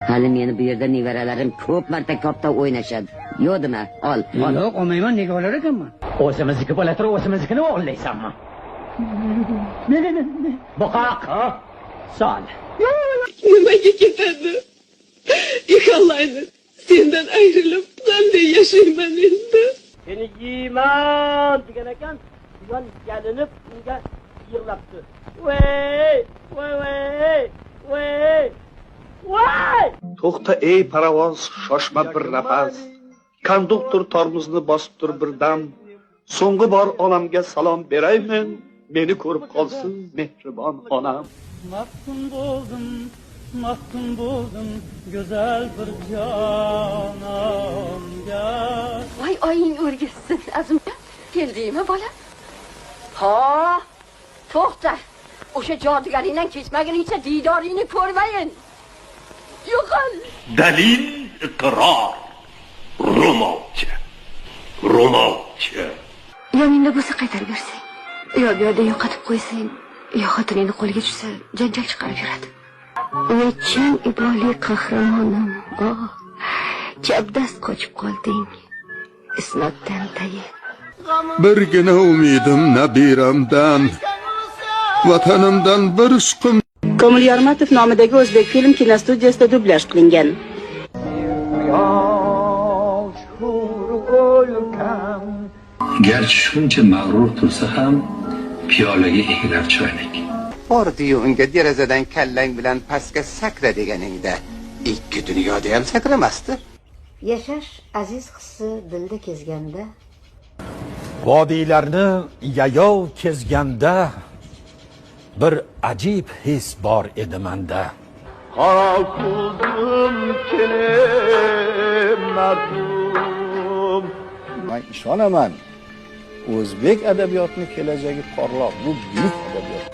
Hali meni bu yerda nevaralarim ko'p marta koptok o'ynashadi. Yo'q dema, ol, ol. Yo'q, olmayman, nega olar ekanman? O'zimizniki bo'la turib, o'zimiznikini o'g'irlaysanmi? Buqoq. Sol. Nimaga ketadi? Ixalayni, sendan ayrilib qanday yashayman endi? Seni yeyman degan ekan, quyon yalinib unga yig'labdi. Voy, voy, voy, voy. Voy! To'xta, ey parovoz, shoshma bir nafas. Konduktor tormozni bosib tur bir dam. So'nggi bor onamga salom beraymen. Meni ko'rib qolsin mehribon onam. Maftun bo'ldim, maftun bo'ldim go'zal bir jononga. Voy, oying o'rgilsin, Azimjon. Keldingmi, bolam? Ha, to'xta. O'sha jodugaringdan kechmaguningcha diydoringni ko'rmayin. Yo'qol. Dalil iqror. Ro'molcha. Ro'molcha. Yoningda bo'lsa qaytarib bersang. Yo bu yerda yo'qotib qo'ysang, yo xotiningni qo'liga tushsa, janjal chiqarib yuradi. Ey chin iboli qahramonim, oh, chapdast qochib qolding. Isnoddan tayin. Birgina umidim nabiramdan. Vatanimdan bir ishqim. Komil Yormatov nomidagi O'zbekfilm kinostudiyasida dublyaj qilingan. Quyosh hur o'lkam. Garchi shuncha mag'rur tursa ham, piyolaga egilar choynak. Bordiyu unga derazadan kallang bilan pastga sakra deganingda, ikki dunyoda ham sakramasdi. Yashash aziz hissi dilda kezganda. Vodiylarni yayov kezganda bir ajib his bor edi manda. Qora ko'zim kelmadim. Man ishonaman, o'zbek adabiyotining kelajagi porloq. Bu buyuk adabiyot.